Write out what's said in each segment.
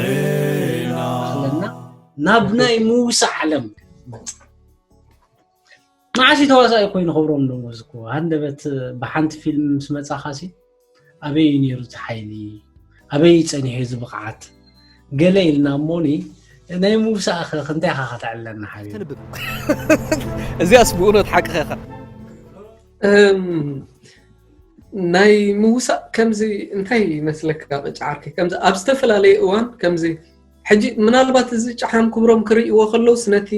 ኣለና ናብ ናይ ምውሳእ ዓለም መዓስ ተዋሳኢ ኮይኑ ክብሮም ደሞዝ እኮ ሃንደበት ብሓንቲ ፊልም ምስ መጻኻሲ ኣበይ እዩ ነይሩ እቲ ሓይሊ ኣበይ እዩ ጸኒሑ እዚ ብቕዓት ገለ ኢልና እሞኒ ናይ ምውሳእ ክንታይ ኢኻ ከተዕለና ሓቢብ ተንብብ እዚኣስ ብእውነት ሓቅኻ ኢኻ እም፣ ናይ ምውሳእ ከምዚ እንታይ ይመስለካ ቅጫ ዓርከይ ከምዚ ኣብ ዝተፈላለየ እዋን ከምዚ ሕጂ ምናልባት እዚ ጨሓም ክብሮም ክርእይዎ ከለውስ ነቲ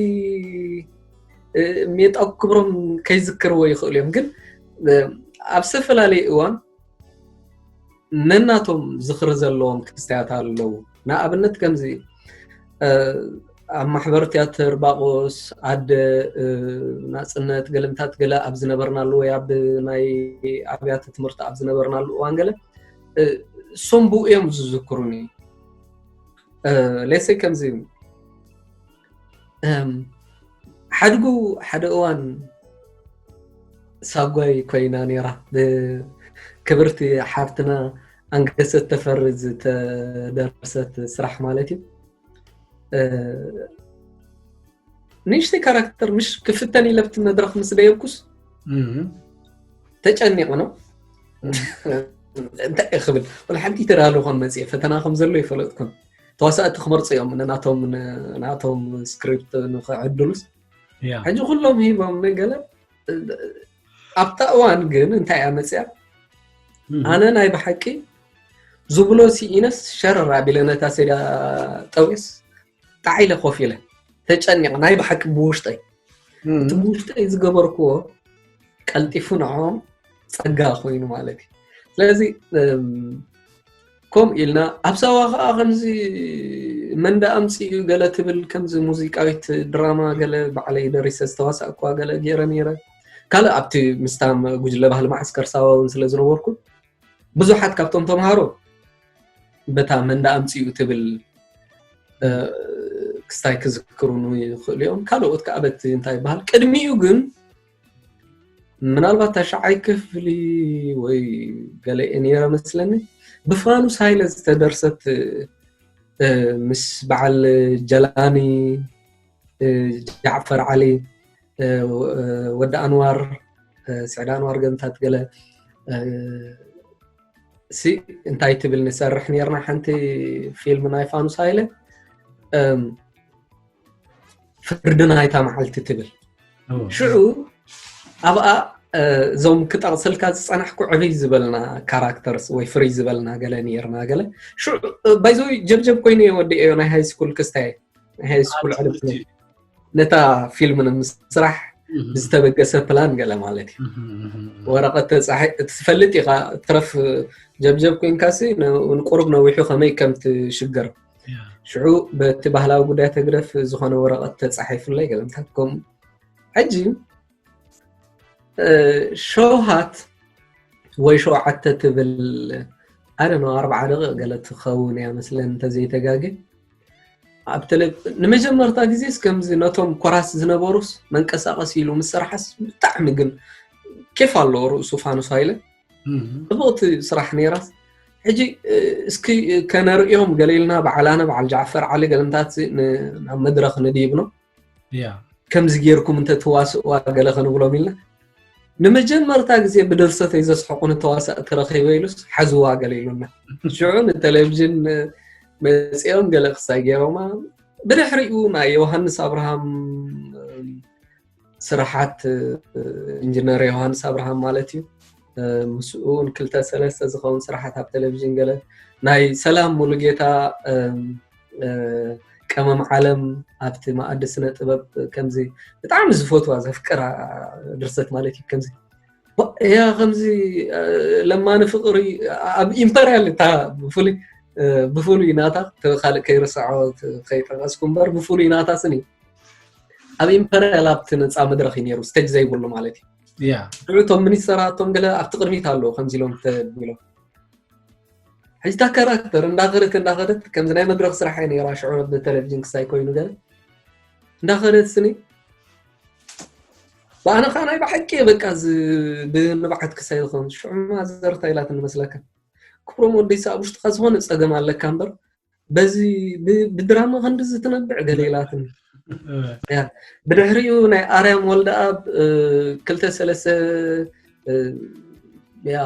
እ፣ ሜጣው ክብሮም ከይዝክርዎ ይኽእሉ እዮም ግን እ፣ ኣብ ዝተፈላለየ እዋን ነናቶም ዝኽሪ ዘለዎም ክስተያት ኣለዉ ንኣብነት ከምዚ እ፣ ኣብ ማሕበር ቲያትር ባቆስ ኣደ እ፣ ናፅነት ገለምታት ገለ ኣብ ዝነበርናሉ ወይ ኣብ ናይ ኣብያተ ትምህርቲ ኣብ ዝነበርናሉ እዋን ገለ እ፣ እሶም ብኡ እዮም ዝዝክሩኒ እ፣ ሌሰይ ከምዚ እም፣ ሓድጉ ሓደ እዋን ሳጓይ ኮይና ነይራ ብክብርቲ ሓፍትና ኣንገሰት ተፈሪ ዝተደርሰት ስራሕ ማለት እዩ እ፣ ንእሽተይ ካራክተር ምሽ ክፍተን ኢለብቲ መድረክ ምስ ደየብኩስ እም፣ ተጨኒቑ ነው እንታይ ክብል ወላ ሓንቲ ተዳሉ ኮን መፅእ ፈተና ከም ዘሎ ይፈለጥኩን ተዋሳእቲ ክመርፁ እዮም ንናቶም ንናቶም ስክሪፕት ንክዕድሉስ ያ ሕጂ ኩሎም ሂቦም ገለ ኣብታ እዋን ግን እንታይ እያ መፅያ እም፣ ኣነ ናይ ብሓቂ ዝብሎ ሲኢነስ ሸረር ኣቢለ ነታ ሰድያ ጠዊስ ጣዒለ ኮፍ ኢለ ተጨኒቕ ናይ ብሓቂ ብውሽጠይ እም፣ እቲ ብውሽጠይ ዝገበርክዎ ቀልጢፉ ንዕኦም ፀጋ ኮይኑ ማለት እዩ ስለዚ እም፣ ከምኡ ኢልና ኣብ ሳዋ ከዓ ከምዚ መን ደኣ ኣምፅኡ ገለ ትብል ከምዚ ሙዚቃዊት ድራማ ገለ ባዕለይ ደሪሰ ዝተዋሳእኳ ገለ ገይረ ነይረ ካልእ ኣብቲ ምስታ ጉጅለ ባህሊ ማዓስከር ሳዋ እውን ስለ ዝነበርኩ ብዙሓት ካብቶም ተምሃሮ በታ መን ደኣ ኣምፅኡ ትብል እ፣ ክስታይ ክዝክሩኑ ይኽእሉ እዮም ካልኦት ከዓ በቲ እንታይ ይበሃል ቅድሚኡ ግን ምናልባት ታሽዓይ ክፍሊ ወይ ገለ እየ ነይረ መስለኒ ብፋኑስ ሃይለ ዝተደርሰት እ፣ ምስ በዓል ጀላኒ እ፣ ጃዕፈር ዓሊ እ፣ ወዲ ኣንዋር እ፣ ስዕድ ኣንዋር ገምታት ገለ እ፣ ሲ እንታይ ትብል ንሰርሕ ነርና ሓንቲ ፊልም ናይ ፋኑስ ሃይለ እም፣ ፍርዲ ናይታ መዓልቲ ትብል ሽዑ ኣብኣ እዞም ክጠቕስልካ ዝፀናሕኩ ዕብይ ዝበልና ካራክተርስ ወይ ፍርይ ዝበልና ገለ ነርና ገለ ሽዑ ባይዘዊ ጀብጀብ ኮይኑ ወዲኤዮ ናይ ሃይ ስኩል ክስታይ ናይ ሃይ ስኩል ዕድመ ነታ ፊልም ንምስራሕ ዝተበገሰ ፕላን ገለ ማለት እዩ ወረቐት ተፃሒ ትፈልጥ ኢኻ ትረፍ ጀብጀብ ኮይንካሲ ንቁሩብ ነዊሑ ከመይ ከም ትሽገር ሽዑ በቲ ባህላዊ ጉዳይ ተግደፍ ዝኾነ ወረቐት ተፃሒፉለይ ገለምታት ከምኡ ሕጂ ሸውሃት ወይ ሸውዓተ ትብል ኣደ ነው ኣርባዓ ደቂቕ ገለ ትኸውን እያ መስለን እንተዘይተጋገ ኣብ ተለ ንመጀመርታ ግዜስ ከምዚ ነቶም ኮራስ ዝነበሩስ መንቀሳቐስ ኢሉ ምስ ስራሓስ ብጣዕሚ ግን ኬፍ ኣለዎ ርእሱ ፋኑስ ሃይለ ጽቡቕቲ ስራሕ ነይራስ ሕጂ እስኪ ከነርእዮም ገለ ኢልና በዓል ኣነ በዓል ጃዕፈር ዓሊ ገለምታት ናብ መድረኽ ንድይብኖ ከምዚ ጌርኩም እንተትዋስእዋ ገለ ክንብሎም ኢልና ንመጀመርታ ግዜ ብድርሰተይ ዘስሕቑኒ ተዋሳእቲ ረኺበ ኢሉስ ሓዝዋ ገለ ኢሉና ሽዑ ንቴሌቭዥን መፅኦም ገለ ክሳይ ገይሮማ ብድሕሪኡ ናይ ዮሃንስ ኣብርሃም ስራሓት ኢንጂነር ዮሃንስ ኣብርሃም ማለት እዩ ምስኡ እውን ክልተ ሰለስተ ዝኸውን ስራሓት ኣብ ቴሌቭዥን ገለ ናይ ሰላም ሙሉጌታ ቀመም ዓለም ኣብቲ መኣዲ ስነ ጥበብ ከምዚ ብጣዕሚ ዝፈትዋ ዘፍቅራ ድርሰት ማለት እዩ ከምዚ እያ ከምዚ ለማኒ ፍቅሪ ኣብ ኢምፐርያል እታ ብፍሉይ ብፍሉይ ናታ ካልእ ከይርስዖ ከይጠቀስኩ እምበር ብፍሉይ ናታ ስኒ ኣብ ኢምፐርያል ኣብቲ ነፃ መድረክ እዩ ነይሩ ስቴጅ ዘይብሉ ማለት እዩ እቶም ሚኒስተራቶም ገለ ኣብቲ ቅድሚት ኣለዉ ከምዚ ኢሎም ተቢሎም ሕጂ እታ ካራክተር እንዳኸደት እንዳኸደት ከምዚ ናይ መድረክ ስራሕ እየ ነይራ ሽዑ ብቴሌቪዥን ክሳይ ኮይኑ ገለ እንዳኸደት ስኒ ብኣነ ከዓ ናይ ብሓቂ በቃ ብንብዓት ክሳይ ዝኸውን ሽዑ ማዘርታ ኢላትኒ መስለካ ክብሮም ወደይሳ ኣብ ውሽጥካ ዝኾነ ፀገም ኣለካ እምበር በዚ ብ- ብድራማ ክንዲ ዝትነብዕ ገለ ኢላትን። ያ፣ ብድሕሪኡ ናይ ኣርያም ወልደኣብ እ፣ ክልተ ሰለስተ እ፣ ያ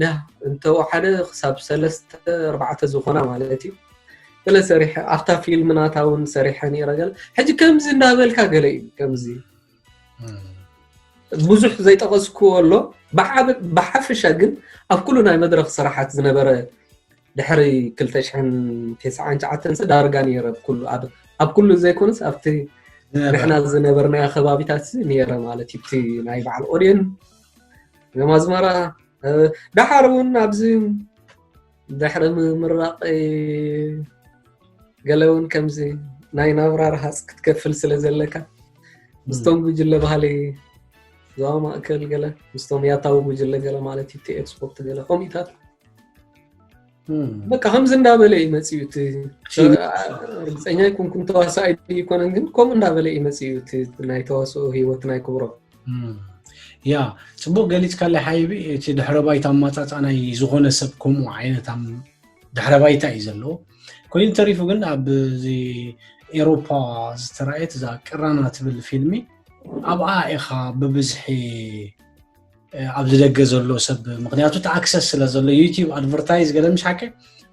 ያ እንተወሓደ ክሳብ ሰለስተ ኣርባዕተ ዝኾና ማለት እዩ። ገለ ሰሪሐ ኣብታ ፊልም ናታ እውን ሰሪሐ ነይረ። ገለ ሕጂ ከምዚ እንዳበልካ ገለ እዩ ከምዚ ብዙሕ ዘይጠቐስኩዎ ኣሎ። ብሓፈሻ ግን ኣብ ኩሉ ናይ መድረኽ ስራሓት ዝነበረ ድሕሪ ክልተ ሽሕን ተስዓን ትሽዓተን ዳርጋ ነይረ። ኩሉ ኣብ ኣብ ኩሉ ዘይኮነስ ኣብቲ ንሕና ዝነበርናዮ ከባቢታት ነይረ ማለት እዩ። እቲ ናይ በዓል ኦዴን ማዝመራ ዳሓር እውን ኣብዚ ድሕሪ ምምራቕ ገለ እውን ከምዚ ናይ ናብራ ረሃፅ ክትከፍል ስለ ዘለካ ምስቶም ጉጅለ ባህሊ ዞባ ማእከል ገለ ምስቶም ያታዊ ጉጅለ ገለ ማለት እዩ። እቲ ኤክስፖርት ገለ ከምኡታት በቃ ከምዚ እንዳበለ እዩ መፅኡ። እቲ ርግፀኛ ይኮንኩን ተዋሳኣይ ይኮነን፣ ግን ከምኡ እንዳበለ እዩ መፅኡ። እቲ ናይ ተዋስኦ ህይወት ናይ ክብሮ ያ ጽቡቅ ገሊጽካለይ ሓይቢ። እቲ ድሕረ ባይታ ኣማጻጻ ናይ ዝኾነ ሰብ ከምኡ ዓይነት ድሕረ ባይታ እዩ ዘለዎ። ኮይኑ ተሪፉ ግን ኣብዚ ኤሮፓ ዝተራእየት እዛ ቅራና ትብል ፊልሚ ኣብኣ ኢኻ ብብዝሒ ኣብዚ ደገ ዘሎ ሰብ፣ ምክንያቱ እቲ ኣክሰስ ስለ ዘሎ ዩቲብ ኣድቨርታይዝ ገለ ምሽ ሓቂ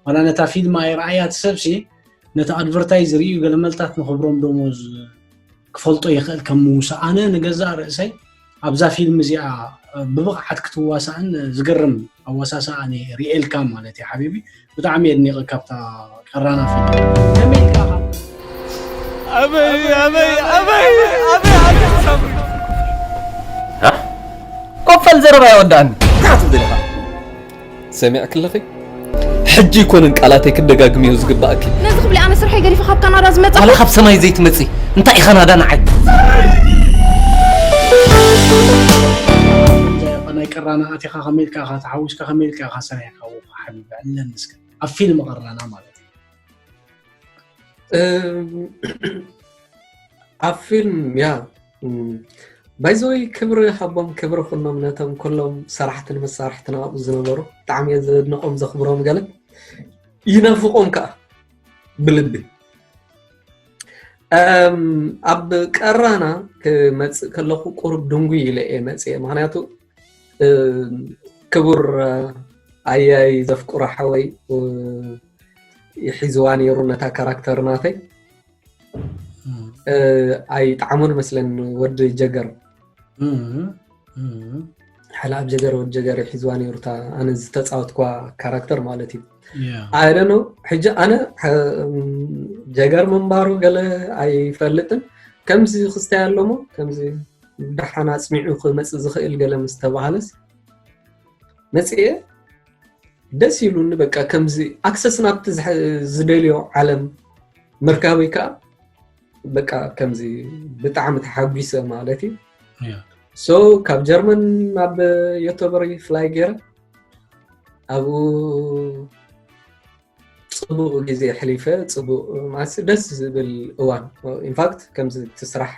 ዋላ ነታ ፊልም ኣይረኣያ እቲ ሰብሲ ነቲ ኣድቨርታይዝ ርእዩ ገለ መልታት ንኽብሮም ደሞዝ ክፈልጦ ይኽእል ከም ምውሳእ። ኣነ ንገዛእ ርእሰይ ኣብዛ ፊልም እዚኣ ብብቕዓት ክትዋሳእን ዝገርም ኣወሳስኣ ሪኤልካ ማለት እዩ ሓቢቢ። ብጣዕሚ የድኒቐ ካብታ ቀራና ፊልም ከመይ ኢልካ ኢኻ? ኣበይ ኣበይ ኣበይ ኣበይ ኣበይ ሳምሪ ኮፈል ዘረባ የወዳእኒ እንታይ ትብል ኢኻ? ሰሚዕክለኺ? ሕጂ ኣይኮነን ቃላተይ ክደጋግምዮ ዝግባእኪ። ነዚ ክብሊ ኣነ ስርሐይ ገዲፈ ካብ ካናዳ ዝመጻ። ዋላ ካብ ሰማይ ዘይትመጺ እንታይ ኢኻ ናዳ ንዓይ? ናይ ቀራና ኣቲኻ ከመይ ኢልካ ኢኻ ተሓዊስካ ከመይ ኢልካ ኢኻ ሰሪሕካ ሓቢቢ ዕለኒ እስከ ኣብ ፊልም ቀራና ማለት እዩ። ኣብ ፊልም ያ ባይዘወይ ክብሪ ሃቦም ክብሪ ኩኖም ነቶም ኩሎም ሰራሕትን መሳርሕትን ኣብኡ ዝነበሩ ብጣዕሚ እየ ዘድንቆም ዘኽብሮም ገለ ይናፍቆም ከዓ ብልቢ ኣብ ቀራና ክመፅእ ከለኩ ቁሩብ ድንጉይ ኢለ እየ መፅየ ምክንያቱ ክቡር ኣያይ ዘፍቅሮ ሓወይ ይሒዝዋ ነይሩ ነታ ካራክተር ናተይ ኣይጣዕሞን መስለን ወዲ ጀገር ሓላ ኣብ ጀገር ወዲ ጀገር ይሒዝዋ ነይሩ እታ ኣነ ዝተፃወትኳ ካራክተር ማለት እዩ ኣይደኖ ሕጂ ኣነ ጀገር ምንባሩ ገለ ኣይፈልጥን ከምዚ ክስታይ ኣሎሞ ከምዚ ደሓን ኣፅኒዑ ክመፅእ ዝኽእል ገለ ምስ ተባሃለስ መፅየ ደስ ኢሉኒ በቃ ከምዚ ኣክሰስ ናብቲ ዝደልዮ ዓለም ምርካበይ ከዓ በቃ ከምዚ ብጣዕሚ ተሓጒሰ ማለት እዩ so ካብ ጀርመን ናብ ዮቶበሪ ፍላይ ገይረ ኣብኡ ፅቡቅ ግዜ ኣሕሊፈ ፅቡቅ ማለት ደስ ዝብል እዋን ኢንፋክት ከምዚ እቲ ስራሕ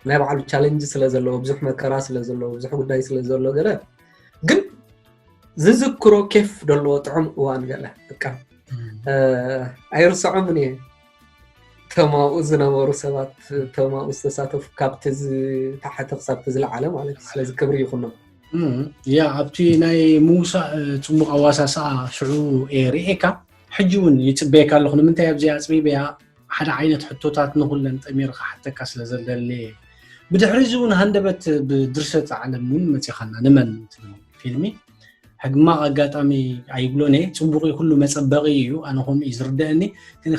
ናይ ባዕሉ ቻለንጅ ስለ ዘለዎ ብዙሕ መከራ ስለ ዘለዎ ብዙሕ ጉዳይ ስለ ዘሎ ገለ ግን ዝዝክሮ ኬፍ ደለዎ ጥዑም እዋን ገለ በቃ ኣይርስዖምን እየ ተማኡ ዝነበሩ ሰባት ተማኡ ዝተሳተፉ ካብቲ ታሕቲ ክሳብ ዝለዓለ ማለት እዩ ስለዚ ክብሪ ይኹኖም ያ ኣብቲ ናይ ምውሳእ ፅቡቅ ኣዋሳስኣ ሽዑ ሪኤካ ሕጂ እውን ይፅበየካ ኣለኹ ንምንታይ ኣብዚ ኣፅቢበያ ሓደ ዓይነት ሕቶታት ንኩለን ጠሚርካ ሓተካ ስለ ዘለለ ብድሕሪ እዚ እውን ሃንደበት ብድርሰት ዓለም እውን መፂኻና ንመን ፊልሚ ሕግማቕ ኣጋጣሚ ኣይብሎን እየ ፅቡቅ ኩሉ መፀበቂ እዩ ኣነ ከምኡ እዩ ዝርደአኒ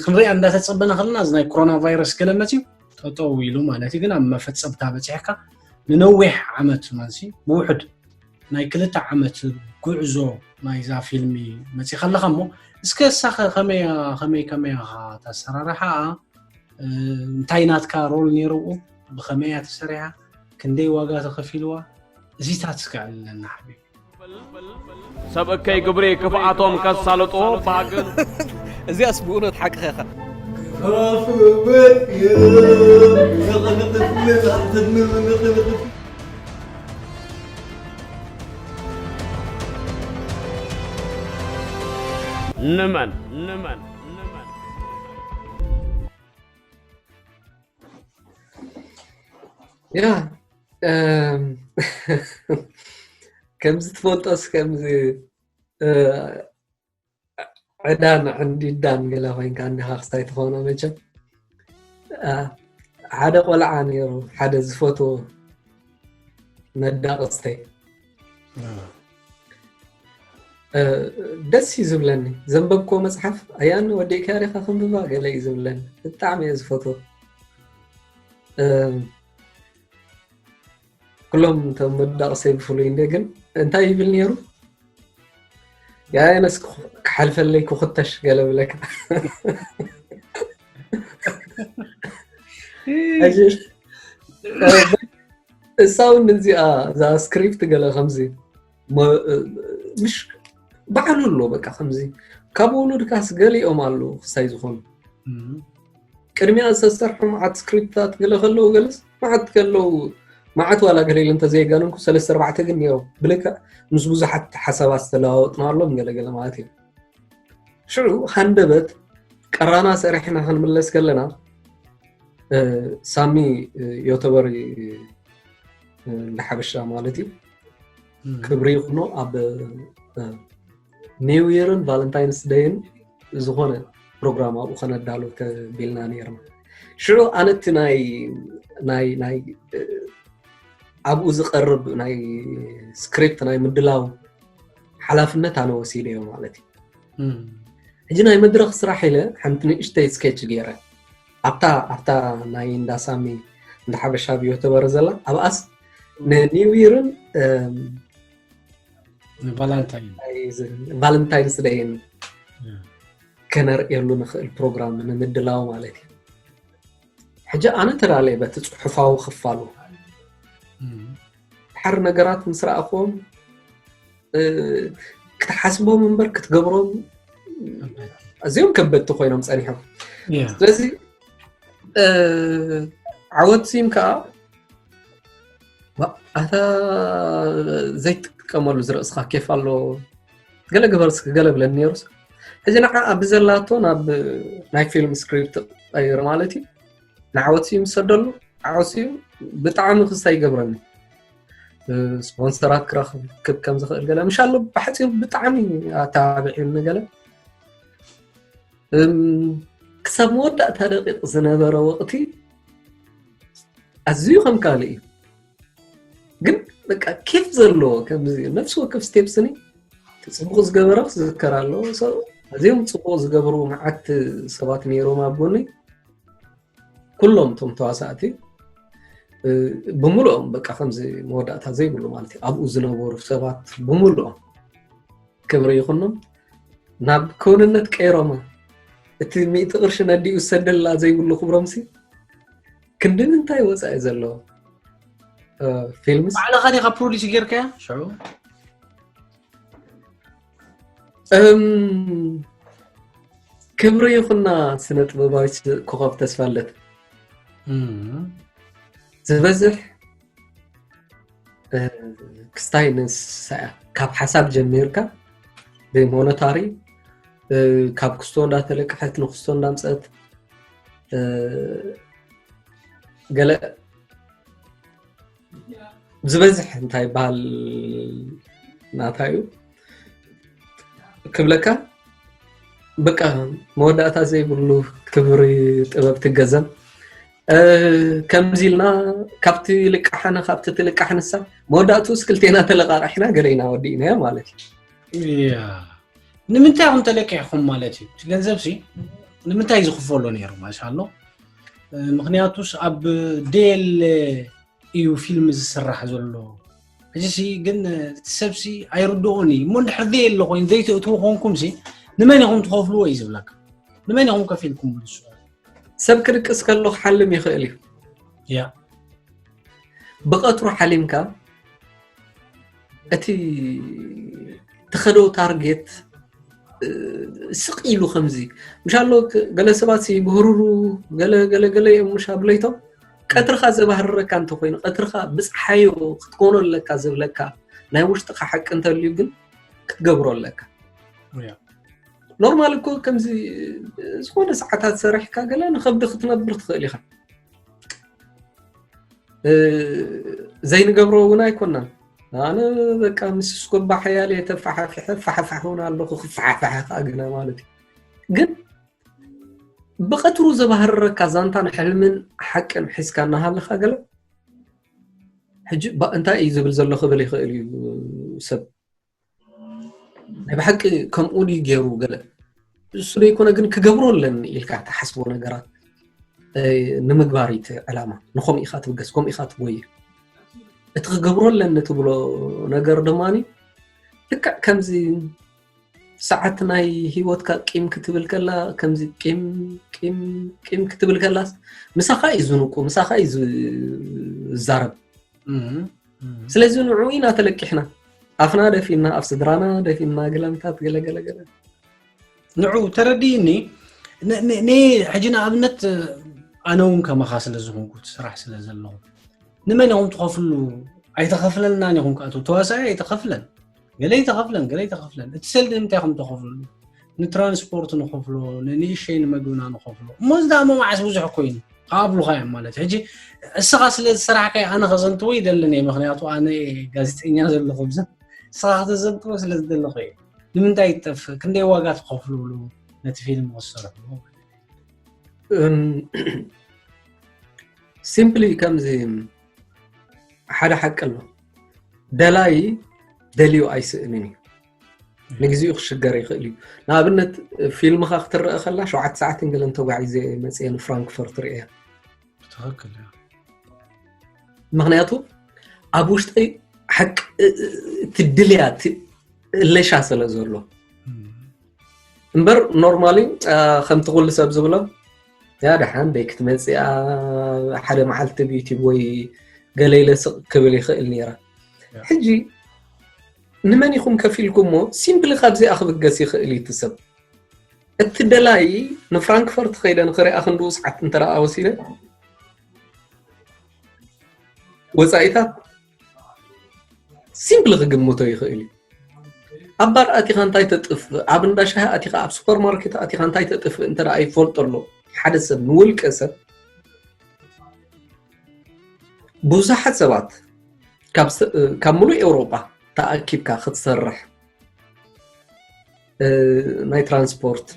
ክንሪኣ እንዳተፀበና ከለና እዚ ናይ ኮሮና ቫይረስ ገለ መፅዩ ጠጠው ኢሉ ማለት እዩ ግን ኣብ መፈፀምታ በፂሕካ ንነዊሕ ዓመት ማንሲ ብውሕድ ናይ ክልተ ዓመት ጉዕዞ ናይዛ ፊልሚ መፂኻ ኣለኻ እሞ እስከ እሳኸ ከመያ ከመይ ከመያ ታሰራርሓ እንታይ ናትካ ሮል ነይርኡ ብኸመያ ተሰሪሓ ክንደይ ዋጋ ተኸፊልዋ እዚታት እስከ ኣለና ሓቢቢ ሰብ እከይ ግብሪ ክፍኣቶም ከሳልጦ ባህግን እዚኣስ ብእውነት ሓቅኻ ኢኻ ንመን ንመን ንመን ያ እም፣ ከምዚ ትፈልጦስ ከምዚ እ፣ ዕዳን ዕንዲዳን ገለ ኮይንካ እንዲኻ ክስታይ ትኾኖ መቸም። እ፣ ሓደ ቆልዓ ነይሩ፣ ሓደ ዝፈትዎ መዳቕስተይ። እ፣ ደስ እዩ ዝብለኒ። ዘንበብክዎ መጽሓፍ፣ "ኣያን ወዲእካ ዲኻ ክንብባ?" ገለ እዩ ዝብለኒ። ብጣዕሚ እየ ዝፈትዎ። እ፣ ኩሎም እቶም መዳቕሰይ ብፍሉይ እንደ ግን እንታይ ይብል ነይሩ? "ያየነስ ክሓልፈለይ ክኽተሽ" ገለ ብለካ። ሕጂ፣ እ፣ እሳ እውን እዚኣ፣ እዛ ስክሪፕት ገለ ከምዚ፣ መ-፣ እ፣ ምሽ ባዕሉ ኣሎ፣ በቃ ከምዚ። ካብ ውሉድካስ ገሊኦም ኣለዉ ክሳይ ዝኾኑ። እም። ቅድሚያ ዝተሰርሑ መዓት ስክሪፕታት ገለ ከለዉ፣ ገለስ መዓት ከለዉ፣ መዓት ዋላ ገለ ኢለ እንተዘየጋነንኩ፣ ሰለስተ ኣርባዕተ ግን ነይሮም። ብልክዕ ምስ ብዙሓት ሓሳባት ዝተለዋወጥናሎም ገለ ገለ ማለት እዩ። ሽዑ ሃንደበት ቀራና ሰሪሕና ክንምለስ ከለና፣ እ፣ ሳሚ፣ እ፣ ዮተበር፣ እ፣ እንዳ ሓበሻ ማለት እዩ። እም። ክብሪ ይኹኖ ኣብ፣ እ፣ ኒው ይርን ቫለንታይንስ ደይን ዝኾነ ፕሮግራም ኣብኡ ከነዳሉ ተቢልና ነይርና። ሽዑ ኣነ እቲ ናይ፣ ናይ፣ ናይ፣ እ፣ ኣብኡ ዝቐርብ ናይ ስክሪፕት ናይ ምድላው ሓላፍነት ኣነ ወሲደዮ ማለት እዩ። እም። ሕጂ ናይ መድረኽ ስራሕ ኢለ ሓንቲ ንእሽተይ ስኬች ገይረ። ኣብታ፣ ኣብታ ናይ እንዳ ሳሚ እንዳ ሓበሻ ብዮ ተበረ ዘላ፣ ኣብኣስ ንኒው ይርን፣ እም፣ ንቫላንታይን። ናይ ዝ-፣ ቫለንታይንስ ደይን እም። ከነርእየሉ ንኽእል ፕሮግራም ንምድላው ማለት እዩ። ሕጂ ኣነ ተዳለየ በቲ ጽሑፋዊ ክፋሉ። እም። ድሓር ነገራት ምስ ረኣኽዎም፣ እ፣ ክትሓስቦም እምበር ክትገብሮም ከበድቲ። ኣዝዮም ከበድቲ ኮይኖም ጸኒሖም። ያ። ስለዚ፣ እ፣ ዓወት ሲም ከኣ፣ ዋ፣ ኣታ ዘይትጥቀመሉ ዝርእስኻ ኬፍ ኣሎ። ገለ ግበር እስኪ፣ ገለ ብለኒ ነይሩስ። ሕጂ ንዓ ኣብ ዘላቶ ናብ ናይ ፊልም ስክሪፕት ቀይር ማለት እዩ። ንዓወት ሲም ዝሰደሉ፣ ዓወት ሲም ብጣዕሚ ክስታይ ይገብረኒ። እ፣ ስፖንሰራት ክረክብ ከም ዝኽእል ገለ፣ ምሻሎ ብሓጺሩ ብጣዕሚ ኣተባቢዑኒ ገለ። እም፣ ክሳብ መወዳእታ ደቂቕ ዝነበረ ወቕቲ ኣዝዩ ከም ካልእ እዩ። ግን በቃ ኬፍ ዘለዎ፣ ከምዚ ነፍሲ ወከፍ ስቴፕስኒ ጽቡቕ ዝገበረ ክዝከር ኣለዎ። So፣ ኣዝዮም ጽቡቕ ዝገብሩ መዓት ሰባት ነይሮም ኣብ ጎነይ። ኩሎም እቶም ተዋሳእቲ፣ እ፣ ብምልኦም በቃ ከምዚ መወዳእታ ዘይብሉ ማለት እዩ። ኣብኡ ዝነበሩ ሰባት ብምልኦም ክብሪ ይኹኖም ናብ ክውንነት ቀይሮማ። እቲ ሚእቲ ቅርሺ ነዲኡ ዝሰደላ ዘይብሉ ክብሮምሲ ክንዲ ምንታይ ወጻኢ ዘለዎ፣ እ፣ ፊልምስ ባዕልኻ ዲኻ ፕሮዲስ ጌርካያ ሽዑ? እም፣ ክብሪ ይኹና ስነ ጥበባዊት ኮኸብ ተስፋለት። እም። ዝበዝሕ፣ እ፣ ክስታይ ንሳ እያ። ካብ ሓሳብ ጀሚርካ ብሞነታሪ፣ እ፣ ካብ ክስቶ እንዳተለቅሐት ንክስቶ እንዳምፀት፣ እ፣ ገለ ዝበዝሕ እንታይ ይበሃል ናታ እዩ ክብለካ፣ በቃ መወዳእታ ዘይብሉ ክብሪ ጥበብ ትገዘም። እ፣ ከምዚ ኢልና ካብቲ ልቃሓነ ካብቲ ትልቃሕ ንሳ መወዳእቱ ስክልቴና ተለቃቂሕና ገለ ኢና ወዲእናዮ ማለት እዩ። ያ። ንምንታይ ኢኹም ተለቂሕኩም ማለት እዩ? እቲ ገንዘብ ሲ ንምንታይ ዝኽፈሎ ነይሩ? ማሻሎ። እ፣ ምኽንያቱስ ኣብ ዴል እዩ ፊልም ዝስራሕ ዘሎ። ሕጂ ሲ ግን እቲ ሰብ ሲ ኣይርድኦን እዩ። እሞ እንድሕር ዴል ኣሎ ኮይኑ ዘይትእትዉ ኮንኩም ሲ ንመን ኢኹም ትኸፍልዎ እዩ ዝብለካ። ንመን ኢኹም ከፊልኩም ንሱ? ሰብ ክድቅስ ከሎ ክሓልም ይኽእል እዩ። ያ። ብቐትሩ ሓሊምካ እቲ ትኸዶ ታርጌት፣ እ፣ ስቕ ኢሉ ከምዚ። ምሻሎ ክ-፣ ገለ ሰባት ሲ ብህሩሩ ገለ፣ ገለ፣ ገለ እዮም ምሻ ብለይቶም። ቀትርኻ ዘባህርረካ እንተኾይኑ፣ ቀትርኻ ብፀሓዮ ክትኮኖ ኣለካ ዝብለካ ናይ ውሽጥኻ ሓቂ እንተልዩ ግን ክትገብሮ ኣለካ። ያ። ኖርማል እኮ ከምዚ ዝኾነ ሰዓታት ሰሪሕካ ገለ ንኸብዲ ክትነብር ትኽእል ኢኻ። ዘይንገብሮ እውን ኣይኮናን። ኣነ በቃ ምስ ስኮባ ሓያል የተፋሓፊሐ ፋሕፋሕ እውን ኣለኹ፣ ክፋሓፋሕ ከዓ ግና ማለት እዩ። ግን ብቐትሩ ዘባህረካ ዛንታን ሕልምን ሓቅን ሒዝካ እናሃለኻ ገለ ሕጂ እንታይ እዩ ዝብል ዘሎ ክብል ይኽእል እዩ ሰብ። ናይ ብሓቂ ከምኡ ድዩ ገይሩ ገለ እሱ ዘይኮነ ግን ክገብሮ ኣለኒ ኢልካ ተሓስቦ ነገራት ንምግባር እዩ እቲ ዕላማ። ንኸምኡ ኢኻ ትብገስ፣ ከምኡ ኢኻ ትጎየ። እቲ ክገብሮ ኣለኒ ትብሎ ነገር ድማ ልክዕ ከምዚ ሰዓት ናይ ህይወትካ ቂም ክትብል ከላ ከምዚ ቂም ቂም ቂም ክትብል ከላስ ምሳኻ እዩ ዝንቁ፣ ምሳኻ እዩ ዝዛረብ። ስለዚ ንዑ ኢና ተለቂሕና፣ ኣፍና ደፊና፣ ኣብ ስድራና ደፊና፣ ገለምታት ገለገለገለ። ንዑ ተረዲእኒ። ሕጂ ንኣብነት ኣነ እውን ከማኻ ስለ ዝኾንኩ ስራሕ ስለ ዘለኹ፣ ንመን ኢኹም ትኸፍሉ? ኣይተኸፍለልናን ኢኹም። ከኣቱ ተዋሳኢ ኣይተኸፍለን፣ ገለ ይተኸፍለን፣ ገለ ይተኸፍለን። እቲ ሰልዲ ንምንታይ ኢኹም ተኸፍሉ? ንትራንስፖርት ንኸፍሎ፣ ንንእሽተይ ንመግብና ንኸፍሎ። እሞ እዚ ደኣ መዓስ ብዙሕ ኮይኑ ከኣብሉኻ እዮም ማለት። ሕጂ እስኻ ስለ ዝሰራሕካዮ ኣነ ከዘንትዎ ይደልን እየ፣ ምክንያቱ ኣነ ጋዜጠኛ ዘለኹ ብዘ እስኻ ከተዘንትዎ ስለ ዝደለኹ እዩ። ንምንታይ ይጠፍእ? ክንደይ ዋጋ ትኸፍልሉ ነቲ ፊልም ክሰርሕሉ? ሲምፕሊ ከምዚ ሓደ ሓቂ ኣሎ። ደላይ ደልዩ ኣይስእንን እዩ። ንግዚኡ ክሽገር ይኽእል እዩ። ንኣብነት ፊልምኻ ክትረአ ከላ ሸውዓተ ሰዓትን ገለን ተጓዒዘ መፅየ ንፍራንክፈርት ርእየ። ትኽክል እያ። ምክንያቱ ኣብ ውሽጠይ ሓቂ ትድልያ እለሻ ስለ ዘሎ እምበር ኖርማሊ ከምቲ ኩሉ ሰብ ዝብሎ ያ ደሓን ደይ ክትመፅኣ ሓደ መዓልቲ ብዩቲብ ወይ ገለ ኢለ ስቕ ክብል ይኽእል ነይረ። ሕጂ ንመን ኢኹም ከፊልኩሞ? ሲምፕሊ ካብዚኣ ክብገስ ይኽእል እዩ እቲ ሰብ። እቲ ደላይ ንፍራንክፈርት ከይደ ንክሪኣ ክንድኡ ሰዓት እንተ ደኣ ወሲደ ወፃኢታት ሲምፕሊ ክግምቶ ይኽእል እዩ። ኣብ ባር ኣቲኻ እንታይ ተጥፍእ፣ ኣብ እንዳ ሻሂ ኣቲኻ፣ ኣብ ሱፐርማርኬት ኣቲኻ እንታይ ተጥፍእ እንተ ደኣ ይፈልጦ ኣሎ ሓደ ሰብ፣ ንውልቀ ሰብ ብዙሓት ሰባት ካብ ሙሉእ ኤውሮጳ ተኣኪብካ ክትሰርሕ ናይ ትራንስፖርት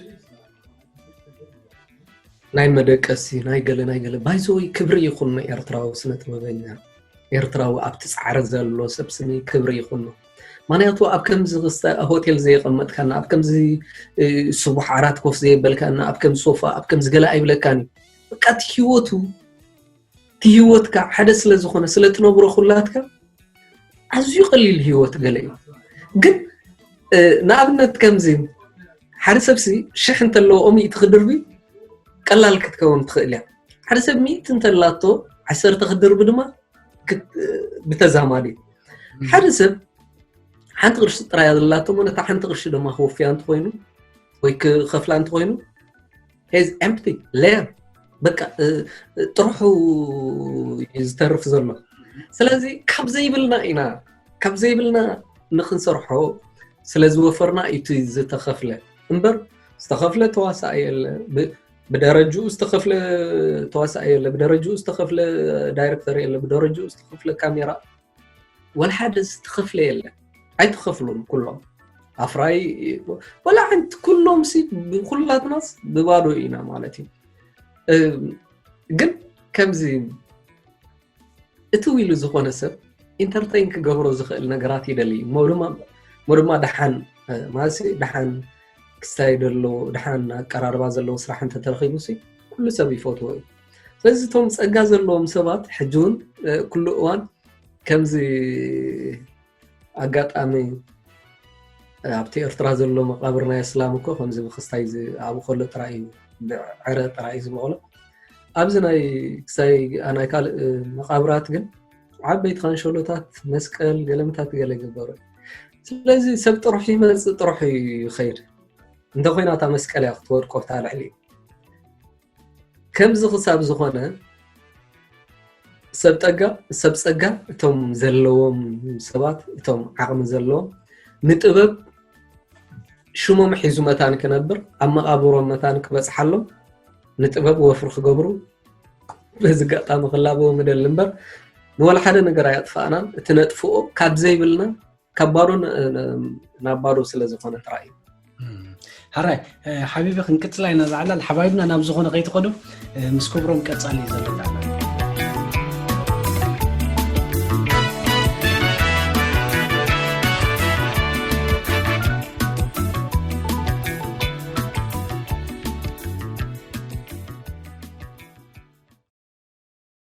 ናይ መደቀሲ ናይ ገለ ናይ ገለ ባይዘወይ ክብሪ ይኹን ኤርትራዊ ስነ ጥበበኛ ኤርትራዊ ኣብቲ ፃዕሪ ዘሎ ሰብ ስኒ ክብሪ ይኹን። ምክንያቱ ኣብ ከምዚ ሆቴል ዘየቐመጥካና፣ ኣብ ከምዚ ስቡሕ ዓራት ኮፍ ዘየበልካና፣ ኣብ ከምዚ ሶፋ፣ ኣብ ከምዚ ገለ ኣይብለካን እዩ። በቃ እቲ ህይወቱ እቲ ህይወትካ ሓደ ስለ ዝኾነ ስለ ትነብሮ ኩላትካ ኣዝዩ ቀሊል ህይወት ገለ እዩ። ግን ንኣብነት ከምዚ ሓደ ሰብሲ ሽሕ እንተለዎ ሚእቲ ክድርቢ ቀላል ክትከውን ትኽእል እያ። ሓደ ሰብ ሚእቲ እንተላቶ ዓሰርተ ክድርቢ ድማ ብተዛማዲ ሓደ ሰብ ሓንቲ ቅርሺ ጥራይ ዘለላቶ ነታ ሓንቲ ቅርሺ ድማ ክወፍያ እንተኮይኑ ወይ ክኸፍላ እንተኮይኑ ሄዝ ኤምፕቲ ሌየር በቃ ጥርሑ ዝተርፍ ዘሎ። ስለዚ ካብ ዘይብልና ኢና ካብ ዘይብልና ንክንሰርሖ ስለ ዝወፈርና እቲ ዝተኸፍለ እምበር ዝተኸፍለ ተዋሳኢ የለ። ብደረጅኡ ዝተኸፍለ ተዋሳኢ የለ፣ ብደረጅኡ ዝተኸፍለ ዳይረክተር የለ፣ ብደረጅኡ ዝተኸፍለ ካሜራ ወላ ሓደ ዝተኸፍለ የለ። ኣይተኸፍሉን ኩሎም ኣፍራይ ወላ ሓንቲ ኩሎም ሲ ኩላትናስ ብባዶ ኢና ማለት እዩ። ግን ከምዚ እቲ ኢሉ ዝኾነ ሰብ ኢንተርተይን ክገብሮ ዝኽእል ነገራት ይደሊ እሞ ድማ ደሓን ማለት ደሓን ክስታይ ደሎ ደሓን ኣቀራርባ ዘለዎ ስራሕ እንተተረኺቡ ኩሉ ሰብ ይፈትዎ እዩ። ስለዚ እቶም ፀጋ ዘለዎም ሰባት ሕጂ እውን ኩሉ እዋን ከምዚ ኣጋጣሚ ኣብቲ ኤርትራ ዘሎ መቃብር ናይ ኣስላም እኮ ከምዚ ብክስታይ ኣብ ከሎ ጥራይ እዩ ብዕረ ጥራይ እዩ ዝበቕሎ። ኣብዚ ናይ ክሳይ ናይ ካልእ መቃብራት ግን ዓበይቲ ካንሸሎታት መስቀል ገለምታት ገለ ይግበሩ። ስለዚ ሰብ ጥሩሕ ይመፅእ ጥሩሕ ይኸይድ። እንተኮይና እታ መስቀል እያ ክትወድቆ ብታ ልዕሊ ከምዚ ክሳብ ዝኾነ ሰብ ጠጋ ሰብ ጸጋ እቶም ዘለዎም ሰባት እቶም ዓቕሚ ዘለዎም ንጥበብ ሽሞም ሒዙ መታን ክነብር ኣብ መቓብሮም መታን ክበጽሓሎም ንጥበብ ወፍሪ ክገብሩ በዚ ኣጋጣሚ ክላበዎም እደሊ እምበር ንወላ ሓደ ነገር ኣየጥፋእናን። እቲ ነጥፍኦ ካብ ዘይብልና ካብ ባዶ ናብ ባዶ ስለ ዝኾነ ጥራይ እዩ። ሓራይ ሓቢቢ ክንቅፅላ ኢና። ዝዓላል ሓባይብና ናብ ዝኾነ ከይትኸዱ ምስ ክብሮም ቀፃሊ እዩ ዘለና።